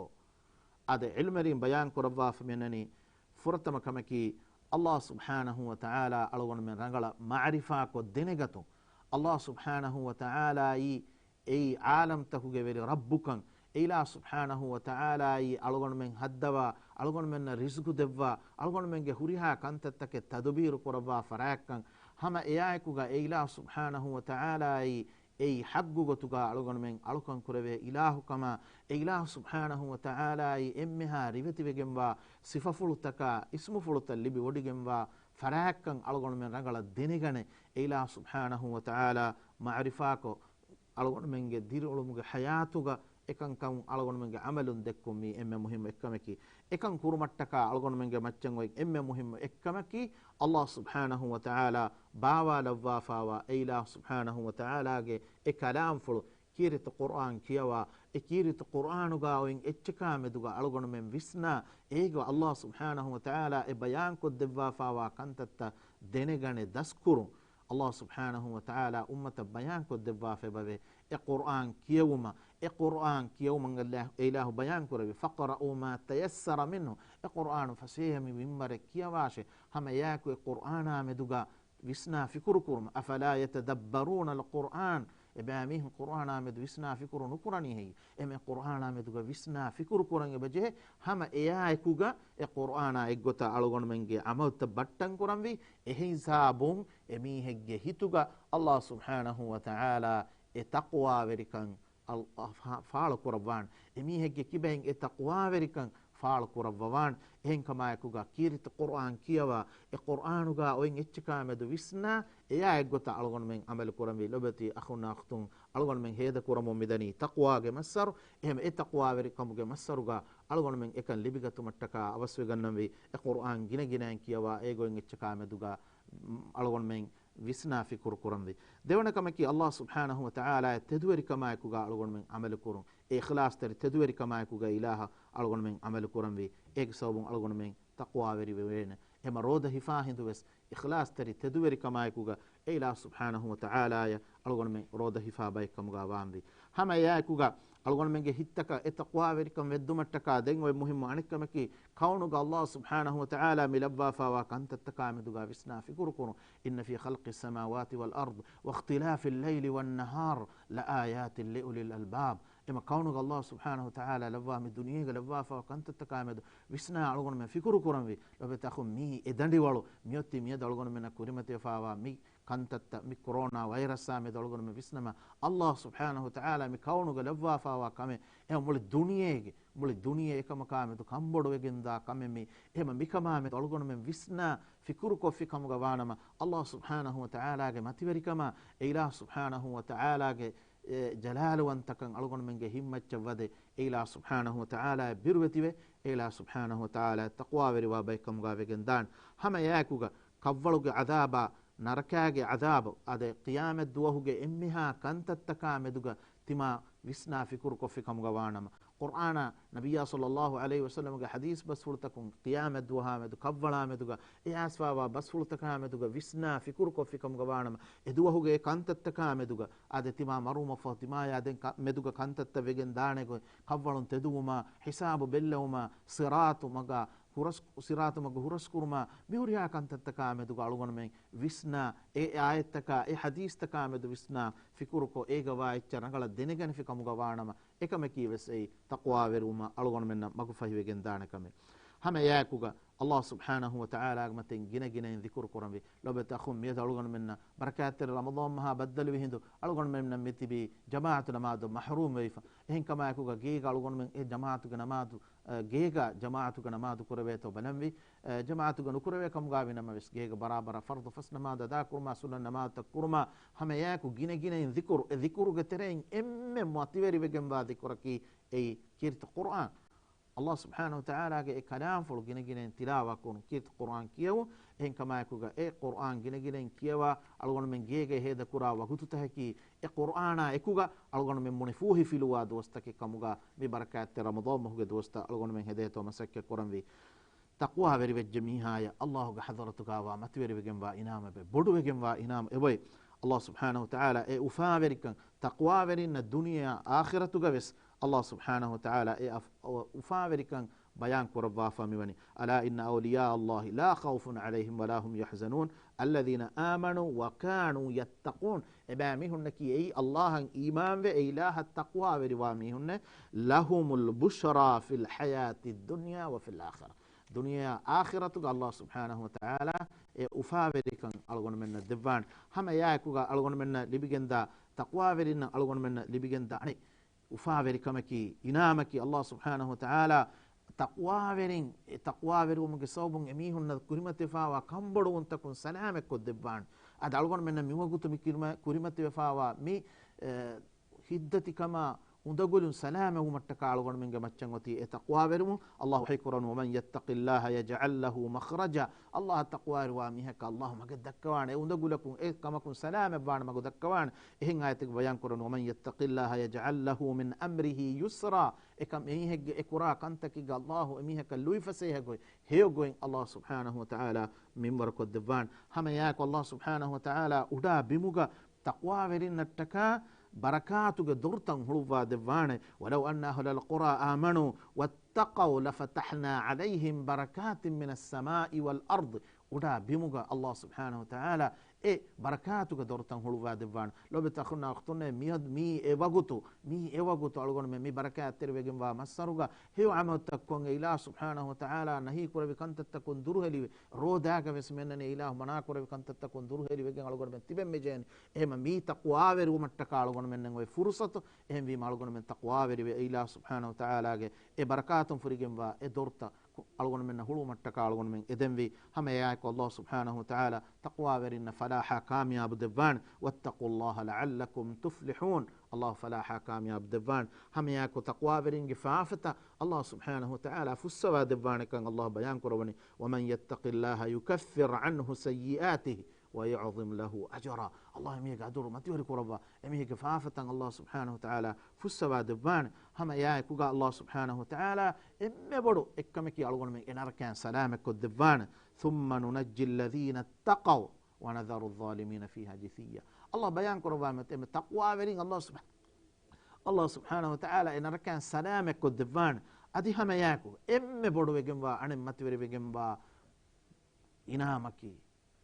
އާދެ، ޢިލްމުވެރިން ބަޔާން ކުރައްވާފަ މިއަންނަނީ، ފުރަތަމަ ކަމަކީ، އައްލާހު ސުބްޙާނަހު ވަތަޢާލާ އަޅުގަނޑުމެން ރަނގަޅަށް މަޢުރިފާކޮށް ދެނެގަތުން. އައްލާހު ސުބްޙާނަހު ވަތަޢާލާއީ އެއީ ޢާލަމްތަކުގެ ވެރި ރައްބުކަން، އެ އިލާހު ސުބްޙާނަހު ވަތަޢާލާއީ އަޅުގަނޑުމެން ހައްދަވާ، އަޅުގަނޑުމެންނަށް ރިޒްޤު ދެއްވާ، އަޅުގަނޑުމެންގެ ހުރިހާ ކަންތައްތަކެއް ތަދުބީރު ކުރައްވާ ފަރާތްކަން، ހަމަ އެއާއެކުގަ އެ އިލާހު ސުބްޙާނަހު ވަތަޢާލާއީ އެއީ ޙައްޤު ގޮތުގަ އަޅުގަނޑުމެން އަޅުކަން ކުރެވޭ އިލާހުކަމާ، އެ އިލާހު ސުބްޙާނަހު ވަތަޢާލާއީ އެންމެހާ ރިވެތިވެގެންވާ ސިފަފުޅުތަކާ، އިސްމުފުޅުތައް ލިބި ވޮޑިގެންވާ ފަރާތްކަން އަޅުގަނޑުމެން ރަނގަޅަށް ދެނެގަނެ، އެ އިލާހު ސުބްޙާނަހު ވަތަޢާލާ މަޢުރިފާކޮށް، އަޅުގަނޑުމެންގެ ދިރިއުޅުމުގެ ޙަޔާތުގަ އެކަންކަމުން އަޅުގަނޑުމެންގެ ޢަމަލުން ދެއްކުން މީ އެންމެ މުހިއްމު އެއްކަމަކީ. އެކަން ކުރުމަށްޓަކާ އަޅުގަނޑުމެންގެ މައްޗަށް އޮތް އެންމެ މުހިއްމު އެއްކަމަކީ، އައްލާހު ސުބްޙާނަހު ވަތަޢާލާ ބާވާލައްވާފާވާ އެ އިލާހު ސުބްޙާނަހު ވަތަޢާލާގެ އެ ކަލާމްފުޅު، ކީރިތި ޤުރްއާން ކިޔަވާ، އެ ކީރިތި ޤުރްއާނުގަ އޮތް އެއްޗަކާ މެދުގަ އަޅުގަނޑުމެން ވިސްނާ، އޭގަ އައްލާހު ސުބްޙާނަހު ވަތަޢާލާ އެ ބަޔާންކޮށްދެއްވާފާވާ ކަންތައްތައް ދެނެގަނެ ދަސްކުރުން. އައްލާހު ސުބްޙާނަހު ވަތަޢާލާ އުއްމަތަށް ބަޔާންކޮށްދެއްވާފައިބަވޭ، އެ ޤުރްއާން ކިޔެވުމަށް، އެ ޤުރްއާން ކިޔެވުމަށް އެ އިލާހު ބަޔާންކުރެއްވި، فاقرؤوا ما تيسر منه، އެ ޤުރްއާނު ފަސޭހަ މި މިންވަރެއް ކިޔަވާށޭ، ހަމަ އެއާއެކު އެ ޤުރްއާނާ މެދުގަ ވިސްނާ ފިކުރު ކުރުމަށް، أفلا يتدبرون القرآن، އެބައިމީހުން ޤުރްއާނާ މެދު ވިސްނާ ފިކުރު ނުކުރަނީ ހެއްޔެވެ؟ އެމެ ޤުރްއާނާ މެދުގަ ވިސްނާ ފިކުރު ކުރަން އެބަޖެހޭ. ހަމަ އެއާއެކުގަ އެ ޤުރްއާނާ އެއްގޮތަށް އަޅުގަނޑުމެންގެ ޢަމަލުތައް ބައްޓަން ކުރަންވީ. އެހިސާބުން އެމީހެއްގެ ހިތުގަ ﷲ ސުބްޙާނަހޫ ވަތަޢާލާ އެ ތަޤްވާވެރިކަން އަލް-، އަ، ފާ-، ފާޅު ކުރައްވާނެ. އެމީހެއްގެ ކިބައިން އެ ތަޤްވާވެރިކަން ފާޅު ކުރައްވަވާނެ. އެހެންކަމާއެކުގަ ކީރިތި ޤުރްއާން ކިޔަވާ، އެ ޤުރްއާނުގަ އޮތް އެއްޗަކާ މެދު ވިސްނާ، އެއާ އެއްގޮތަށް އަޅުގަނޑުމެން ޢަމަލު ކުރަންވީ. ލޮބެތި އަޚުންނާ އަޚްތުން، އަޅުގަނޑުމެން ހޭދަކުރަމުން މިދަނީ ތަޤްވާގެ މައްސަރު. އެހެން އެ ތަޤްވާވެރިކަމުގެ މައްސަރުގަ އަޅުގަނޑުމެން އެކަން ލިބިގަތުމަށްޓަކާ އަވަސްވެގަންނަންވީ. އެ ޤުރްއާން ގިނަގިނައިން ކިޔަވާ، އޭގޮތް އެއްޗަކާ މެދުގަ، މް، އަޅުގަނޑުމެން ވިސްނާ ފިކުރު ކުރަންވީ. ދެވަނަ ކަމަކީ، ﷲ ސުބްޙާނަހޫ ވަތަޢާލާއަށް ތެދުވެރިކަމާއެކުގަ އަޅުގަނޑުމެން ޢަމަލު ކުރުން. އެ އިޚްލާޞްތެރި ތެދުވެރިކަމާއެކުގަ އިލާހަށް އަޅުގަނޑުމެން ޢަމަލު ކުރަންވީ. އޭގެ ސަބަބުން އަޅުގަނޑުމެން ތަޤްވާވެރިވެވޭނެ. އެމަ ރޯދަ ހިފާ ހިނދުވެސް އިޚްލާޞްތެރި ތެދުވެރިކަމާއެކުގަ އެ އިލާހު ސުބްޙާނަހޫ ވަތަޢާލާއަށް އަޅުގަނޑުމެން ރޯދަ ހިފާ ބައެއް ކަމުގަ ވާންވީ. ހަމަ އެއާއެކުގަ އަޅުގަނޑުމެންގެ ހިތްތަކަށް އެ ތަޤްވާވެރިކަން ވެއްދުމަށްޓަކާ ދެން އޮތް މުހިއްމު އަނެއްކަމަކީ، ކައުނުގަ ﷲ ސުބްޙާނަހޫ ވަތަޢާލާ މި ލައްވާފާވާ ކަންތައްތަކާ މެދުގަ ވިސްނާ ފިކުރު ކުރުން. إن في خلق السماوات والأرض واختلاف الليل والنهار لآيات لأولي الألباب. އެމަ ކައުނުގަ ﷲ ސުބްޙާނަހޫ ވަތަޢާލާ ލައްވާ، މި ދުނިޔޭގަ ލައްވާފާވާ ކަންތައްތަކާ މެދު ވިސްނާ އަޅުގަނޑުމެން ފިކުރު ކުރަންވީ. ލޮބެތި އަޚުން، މީ އެ ދަނޑިވަޅު، މިއޮތީ މިއަދު އަޅުގަނޑުމެންނަށް ކުރިމަތިވެފާވާ މި ކަންތައްތައް، މި ކޮރޯނާ ވައިރަސްއާ މެދު އަޅުގަނޑުމެން ވިސްނަމާ، ﷲ ސުބްޙާނަހޫ ވަތަޢާލާ މި ކައުނުގަ ލައްވާފާވާ ކަމެއް، އެ މުޅި ދުނިޔޭގެ، މުޅި ދުނިޔެ އެކަމަކާ މެދު ކަންބޮޑުވެގެންދާ ކަމެއް މީ. އެހެމަ މިކަމާ މެދު އަޅުގަނޑުމެން ވިސްނާ ފިކުރުކޮށްފި ކަމުގަ ވާނަމަ، ﷲ ސުބްޙާނަހޫ ވަތަޢާލާގެ މަތިވެރިކަމާ، އެ އިލާހު ސުބްޙާނަހޫ ވަތަޢާލާގެ އެ ޖަލާލުވަންތަކަން އަޅުގަނޑުމެންގެ ހިތްމައްޗަށް ވަދެ، އެ އިލާހު ސުބްޙާނަހޫ ވަތަޢާލާ ބިރުވެތިވެ، އެ އިލާހު ސުބްޙާނަހޫ ވަތަޢާލާ ތަޤްވާވެރިވާ ބައެއް ކަމުގަ ވެގެން ދާން. ހަމަ އެއާއެކުގަ ކަށްވަޅުގެ ޢަޛާބާ، ނަރަކާގެ ޢަޛާބު، އާދެ، ޤިޔާމަތް ދުވަހުގެ އެންމެހާ ކަންތައްތަކާ މެދުގަ ތިމާ ވިސްނާ ފިކުރުކޮށްފި ކަމުގަ ވާނަމަ، ޤުރްއާނާ، ނަބިއްޔާ ޞައްލައްލާހު ޢަލައިހި ވަސައްލަމްގެ ޙަދީޘް ބަސްފުޅުތަކުން، ޤިޔާމަތް ދުވަހާ މެދު، ކަށްވަޅާ މެދުގަ، އެ އައިސްފާވާ ބަސްފުޅުތަކާ މެދުގަ ވިސްނާ ފިކުރުކޮށްފި ކަމުގަ ވާނަމަ، އެ ދުވަހުގެ އެ ކަންތައްތަކާ މެދުގަ، އާދެ، ތިމާ މަރުވުމަށްފަހު ތިމާޔާ ދެން ކަ-، މެދުގަ ކަންތައްތައް ވެގެން ދާނެ ގޮތް، ކަށްވަޅުން ތެދުވުމާ، ޙިސާބު ބެއްލެވުމާ، ޞިރާޠު މަގާ ހުރަސް-، ޞިރާޠު މަގު ހުރަސްކުރުމާ، މިހުރިހާ ކަންތައްތަކާ މެދުގަ އަޅުގަނޑުމެން ވިސްނާ، އެ އާޔަތްތަކާ، އެ ޙަދީޘްތަކާ މެދު ވިސްނާ ފިކުރުކޮށް، އޭގަ ވާ އެއްޗެއް ރަނގަޅަށް ދެނެގަނެފި ކަމުގަ ވާނަމަ، އެކަމަކީ ވެސް އެއީ ތަޤްވާވެރިވުމަށް އަޅުގަނޑުމެންނަށް މަގުފަހިވެގެން ދާނެ ކަމެއް. ހަމަ އެއާއެކުގަ ﷲ ސުބްޙާނަހޫ ވަތަޢާލާގެ މަތިން ގިނަ ގިނައިން ޛިކުރު ކުރަންވީ. ލޮބެތި އަޚުން، މިއަދު އަޅުގަނޑުމެންނަށް ބަރަކާތްތެރި ރަމަޟާން މަހާ ބައްދަލުވި ހިނދު، އަޅުގަނޑުމެންނަށް މިތިބީ ޖަމާޢަތު ނަމާދު މަޙްރޫމް ވެފަ. އެހެންކަމާއެކުގަ ގޭގަ އަޅުގަނޑުމެން އެ ޖަމާޢަތުގެ ނަމާދު، އަ، ގޭގަ ޖަމާޢަތުގެ ނަމާދު ކުރެވޭތޯ ބަލަންވީ. އަ، ޖަމާޢަތުގަ ނުކުރެވޭ ކަމުގަ ވި ނަމަވެސް، ގޭގަ ބަރާބަރަށް ފަރްޟު ފަސް ނަމާދު އަދާކުރުމާ، ސުންނަތް ނަމާދުތައް ކުރުމާ، ހަމަ އެއާއެކު ގިނަ ގިނައިން ޛިކުރު، އެ ޛިކުރުގެ ތެރެއިން އެންމެ މަތިވެރިވެގެންވާ ޛިކުރަކީ އެއީ ކީރިތި ޤުރްއާން. ﷲ ސުބްޙާނަހޫ ވަތަޢާލާގެ އެ ކަލާމްފުޅު ގިނަގިނައިން ތިލާވާ ކުރުން، ކީރިތި ޤުރްއާން ކިޔެވުން. އެހެންކަމާއެކުގަ އެ ޤުރްއާން ގިނަގިނައިން ކިޔަވާ، އަޅުގަނޑުމެން ގޭގައި ހޭދަކުރާ ވަގުތުތަކަކީ، އެ ޤުރްއާނާ އެކުގަ އަޅުގަނޑުމެން ބުނި ފޫހިފިލުވާ ދުވަސްތަކެއް ކަމުގަ މި ބަރަކާތްތެރި ރަމަޟާން މަހުގެ ދުވަސްތައް އަޅުގަނޑުމެން ހެދޭތޯ މަސައްކަތް ކުރަންވީ. ތަޤްވާވެރިވެއްޖެ މީހާޔަށް ﷲގެ ޙަޟްރަތުގައިވާ މަތިވެރިވެގެންވާ އިނާމެއް، ބޮޑުވެގެންވާ އިނާމެއް އެބައޮތް. ﷲ ސުބްޙާނަހޫ ވަތަޢާލާ އެ އުފާވެރިކަން ތަޤްވާވެރިންނަށް ދުނިޔެއާ އާޚިރަތުގަ ވެސް ﷲ ސުބްޙާނަހޫ ވަތަޢާލާ އެ އަފް-، އުފާވެރިކަން ބަޔާން ކުރައްވާފަ މިވަނީ. ألا إن أولياء الله لا خوف عليهم ولا هم يحزنون الذين آمنوا وكانوا يتقون. އެބައިމީހުންނަކީ އެއީ ﷲއަށް އީމާންވެ، އެ އިލާހަށް ތަޤްވާވެރިވާ މީހުންނޭ. لهم البشرى في الحياة الدنيا وفي الآخرة. ދުނިޔެއާ އާޚިރަތުގަ ﷲ ސުބްޙާނަހޫ ވަތަޢާލާ އެ އުފާވެރިކަން އަޅުގަނޑުމެންނަށް ދެއްވާނެ. ހަމަ އެއާއެކުގަ އަޅުގަނޑުމެންނަށް ލިބިގެންދާ، ތަޤްވާވެރިންނަށް އަޅުގަނޑުމެންނަށް ލިބިގެންދާ އަނެއް އުފާވެރިކަމަކީ، އިނާމަކީ، ﷲ ސުބްޙާނަހޫ ވަތަޢާލާ ތަޤްވާވެރިން، އެ ތަޤްވާވެރިވުމުގެ ސަބަބުން އެމީހުންނަށް ކުރިމަތިވެފާވާ ކަންބޮޑުވުންތަކުން ސަލާމަތްކޮށްދެއްވާނެ. އަދި އަޅުގަނޑުމެންނަށް މިވަގުތު މި ކުރިމަ-، ކުރިމަތިވެފާވާ މި، އެ، ހިތްދަތިކަމާ އުނދަގުލުން ސަލާމަތްވުމަށްޓަކާ އަޅުގަނޑުމެންގެ މައްޗަށް އޮތީ އެ ތަޤްވާވެރިވުން. ﷲ ވަޙީކުރަން، ومن يتق الله يجعل له مخرجا. ﷲއަށް ތަޤްވާވެރިވާ މީހަކަށް ﷲ މަގެއް ދައްކަވާނެ، އެ އުނދަގުލަކުން، އެ ކަމަކުން ސަލާމަތްވާނެ މަގު ދައްކަވާނެ. އެހެން އާޔަތެއް ބަޔާންކުރަން، ومن يتق الله يجعل له من أمره يسرا. އެކަމް އެމީހެއްގެ އެ ކުރާ ކަންތަކީގަ ﷲ އެމީހަކަށް ލުއިފަސޭހަ ގޮތް، ހެޔޮ ގޮތް ﷲ ސުބްޙާނަހޫ ވަތަޢާލާ މިންވަރުކޮށްދެއްވާނެ. ހަމަ އެއާއެކު ﷲ ސުބްޙާނަހޫ ވަތަޢާލާ އުޑާ ބިމުގަ ތަޤްވާވެރިންނަށްޓަކާ ބަރަކާތުގެ ދޮރުތައް ހުޅުއްވާ ދެއްވާނެ. ولو أن أهل القرى آمنوا واتقوا لفتحنا عليهم بركات من السماء والأرض އުޑާ ބިމުގަ ﷲ ސުބްޙާނަހޫ ވަތަޢާލާ އެ ބަރަކާތުގެ ދޮރުތައް ހުޅުވާ ދެއްވާނެ. ލޯބިތަ އަޚުންނާ އުޚްތުންނޭ، މިއަދު، މީ އެ ވަގުތު، މީ އެ ވަގުތު އަޅުގަނޑުމެން މި ބަރަކާތްތެރިވެގެންވާ މައްސަރުގަ ހެޔޮ ޢަމަލުތައް ކޮށް، އެ އިލާހު ސުބްޙާނަހޫ ވަތަޢާލާ ނަހީ ކުރެއްވި ކަންތައްތަކުން ދުރުހެލިވެ، ރޯދާގަ ވެސް މެންނަނީ އިލާހު މަނާ ކުރެއްވި ކަންތައްތަކުން ދުރުހެލިވެގެން އަޅުގަނޑުމެން ތިބެން މިޖެހެނީ. އެހެމަ މީ ތަޤްވާވެރިވުމަށްޓަކާ އަޅުގަނޑުމެންނަށް އޮތް ފުރުޞަތު. އެހެންވީމަ އަޅުގަނޑުމެން ތަޤްވާވެރިވެ، އެ އިލާހު ސުބްޙާނަހޫ ވަތަޢާލާގެ އެ ބަރަކާތުން ފުރިގެންވާ އެ ދޮރުތައް އަޅުގަނޑުމެންނަށް ހުޅުވުމަށްޓަކާ އަޅުގަނޑުމެން އެދެންވީ. ހަމައެއާއެކު ﷲ ސުބްޙާނަހޫ ވަތަޢާލާ ތަޤްވާވެރިންނަށް ފަލާޙާ ކާމިޔާބު ދެއްވާނެ. وَاتَّقُوا اللَّهَ لَعَلَّكُمْ تُفْلِحُونَ. ﷲ ފަލާޙާ ކާމިޔާބު ދެއްވާނެ. ހަމައެއާއެކު ތަޤްވާވެރިންގެ ފާފަތައް ﷲ ސުބްޙާނަހޫ ވަތަޢާލާ ފުއްސަވާ ދެއްވާނެކަން ﷲ ބަޔާން ކުރައްވަނީ، وَمَنْ يَتَّقِ اللَّهَ يُكَفِّرْ عَنْهُ سَيِّئَاتِهِ وَيَعْظِمْ لَهُ أَجْرًا. ﷲ މީގެ އަޖުރު މަތިވެރި ކުރައްވާ، އެމީހެއްގެ ފާފަތައް ﷲ ސުބްޙާނަހޫ ވަތަޢާލާ ފުއްސަވާ ދެއްވާނެ. ހަމަ އެއާއެކުގަ ﷲ ސުބްޙާނަހޫ ވަތަޢާލާ އެންމެ ބޮޑު އެއްކަމަކީ އަޅުގަނޑުމެން އެ ނަރަކައިން ސަލާމަތްކޮށްދެއްވާނެ. ثُمَّ نُنَجِّي الَّذِينَ اتَّقَوْا وَنَذَرُ الظَّالِمِينَ فِيهَا جِثِيًّا. ﷲ ބަޔާން ކުރައްވާ މަތި އެންމެ ތަޤްވާވެރިން ﷲ ސުބްޙާ-، ﷲ ސުބްޙާނަހޫ ވަތަޢާލާ އެ ނަރަކައިން ސަލާމަތްކޮށްދެއްވާނެ. އަދި ހަމައެއާއެކު އެންމެ ބޮޑުވެގެންވާ، އަނެއް މަތިވެރިވެގެންވާ އިނާމަކީ،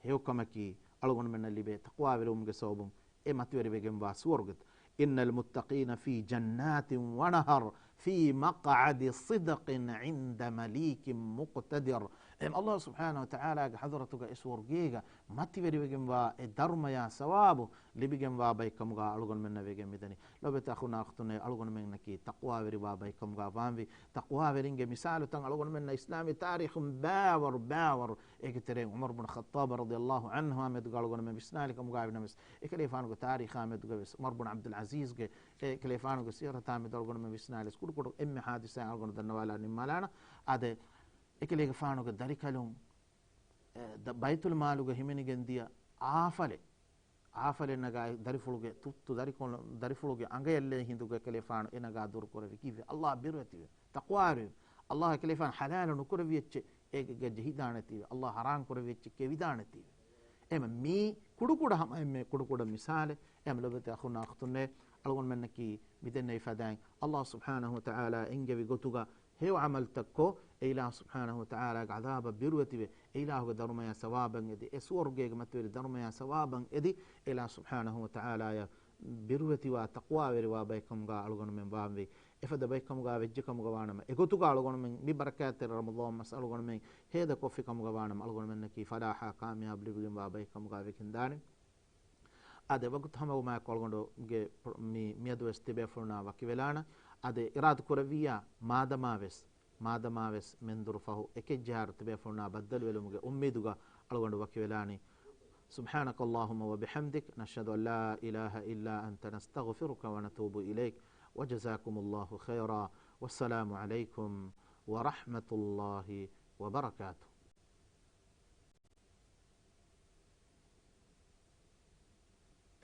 ހެޔޮކަމަކީ، އަޅުގަނޑުމެންނަށް ލިބޭ ތަޤްވާވެރިވުމުގެ ސަބަބުން އެ މަތިވެރިވެގެންވާ ސުވަރުގެތައް. إِنَّ الْمُتَّقِينَ فِي جَنَّاتٍ وَنَهَرٍ فِي مَقْعَدِ صِدْقٍ عِندَ مَلِيكٍ مُقْتَدِرٍ. އެ ﷲ ސުބްޙާނަހޫ ވަތަޢާލާގެ ޙަޟްރަތުގަ އެ ސުވަރުގޭގަ މަތިވެރިވެގެންވާ އެ ދަރުމަޔާ ސަވާބު ލިބިގެންވާ ބައެއްކަމުގަ އަޅުގަނޑުމެންނަށް ވެގެން މިދަނީ. ލޯބިތަ އަޚުންނާ އުޚްތުންނޭ، އަޅުގަނޑުމެންނަކީ ތަޤްވާވެރިވާ ބައެއްކަމުގަ ވާންވީ. ތަޤްވާވެރިންގެ މިސާލުތައް އަޅުގަނޑުމެންނަށް އިސްލާމީ ތާރީޚުން ބާވަރު، ބާވަރު. އޭގެ ތެރެއިން ޢުމަރު ބުނު ޚައްޠާބު ރަޟިޔަﷲ ޢަންހު އާ މެދުގަ އަޅުގަނޑުމެން ވިސްނާލި ކަމުގައިވި ނަމަވެސް، އެކަލޭފާނުގެ ތާރީޚާ މެދުގަ ވެސް، ޢުމަރު ބުނު ޢަބްދުލް ޢަޒީޒްގެ އެކަލޭފާނުގެ ސީރަތާ މެދު އަޅުގަނޑުމެން ވިސްނާލި ކުޑަކުޑަ އެންމެ ޙާދިސާ އަޅުގަނޑު ދަންނަވާލާ ނިންމާލާނަ. އާދެ، އެކަލޭގެފާނުގެ ދަރިކަލުން އެ، ދަ-، ބައިތުލް މާލުގަ ހިމެނިގެން ދިޔަ އާފަލެއް، އާފަލެއް ނަގާ ދަރިފުޅުގެ ތުއްތު ދަރިކޮޅު-، ދަރިފުޅުގެ އަނގަޔަށްލެއް ހިނދުގަ އެކަލޭފާނު އެ ނަގާ ދުރުކުރެއްވި ކީއްވެ؟ ﷲ ބިރުވެތިވެ، ތަޤްވާވެރިވެ. ﷲ އެކަލޭފާނު ޙަލާލު ނުކުރެއްވި އެއްޗެއް އޭގަ ޖެހިދާނެތީވެ. ﷲ ޙަރާމް ކުރެއްވި އެއްޗެއް ކެވިދާނެތީވެ. އެހެން މީ ކުޑަކުޑަ ހަމަ އެންމެ ކުޑަކުޑަ މިސާލެއް. އެހެން ލޯބިވެތި އަޚުންނާ އުޚްތުންނޭ، އަޅުގަނޑުމެންނަކީ މިދެންނެވި ފަދައިން ﷲ ސުބްޙާނަހޫ ވަތަޢާލާ އެންގެވި ގޮތުގަ ހެޔޮ ޢަމަލުތައްކޮށް، އެ އިލާހު ސުބްޙާނަހޫ ވަތަޢާލާގެ ޢަޛާބަށް ބިރުވެތިވެ، އެ އިލާހުގެ ދަރުމަޔާ ސަވާބަށް އެދި، އެ ސުވަރުގޭގެ މަތިވެރި ދަރުމަޔާ ސަވާބަށް އެދި، އެ އިލާހު ސުބްޙާނަހޫ ވަތަޢާލާޔަށް ބިރުވެތިވާ ތަޤްވާވެރިވާ ބައެއްކަމުގަ އަޅުގަނޑުމެން ވާންވީ. އެފަދަ ބައެއްކަމުގަ ވެއްޖެކަމުގަ ވާނަމަ، އެގޮތުގަ އަޅުގަނޑުމެން މި ބަރަކާތްތެރި ރަމަޟާން މަސް އަޅުގަނޑުމެން ހޭދަކޮށްފިކަމުގަ ވާނަމަ، އަޅުގަނޑުމެންނަކީ ފަލާޙާ ކާމިޔާބު ލިބިގެންވާ ބައެއްކަމުގަ ވެގެންދާނެ. އާދެ، ވަގުތު ހަމަވުމާއެކު އަޅުގަނޑުގެ ޕްރޮ-، މި-، މިއަދުވެސް ތިބޭފުޅުންނާ ވަކިވެލާނަން. އާދެ، އިރާދަކުރެއްވިއްޔާ މާދަމާވެސް، މާދަމާވެސް މެންދުރު ފަހު އެކެއްޖަހާރު ތިބޭފުޅުންނާ ބައްދަލުވެލުމުގެ އުއްމީދުގަ އަޅުގަނޑު ވަކިވެލާނީ. سبحانك اللهم وبحمدك، نشهد أن لا إله إلا أنت، نستغفرك ونتوب إليك، وجزاكم الله خيرا، والسلام عليكم ورحمة الله وبركاته.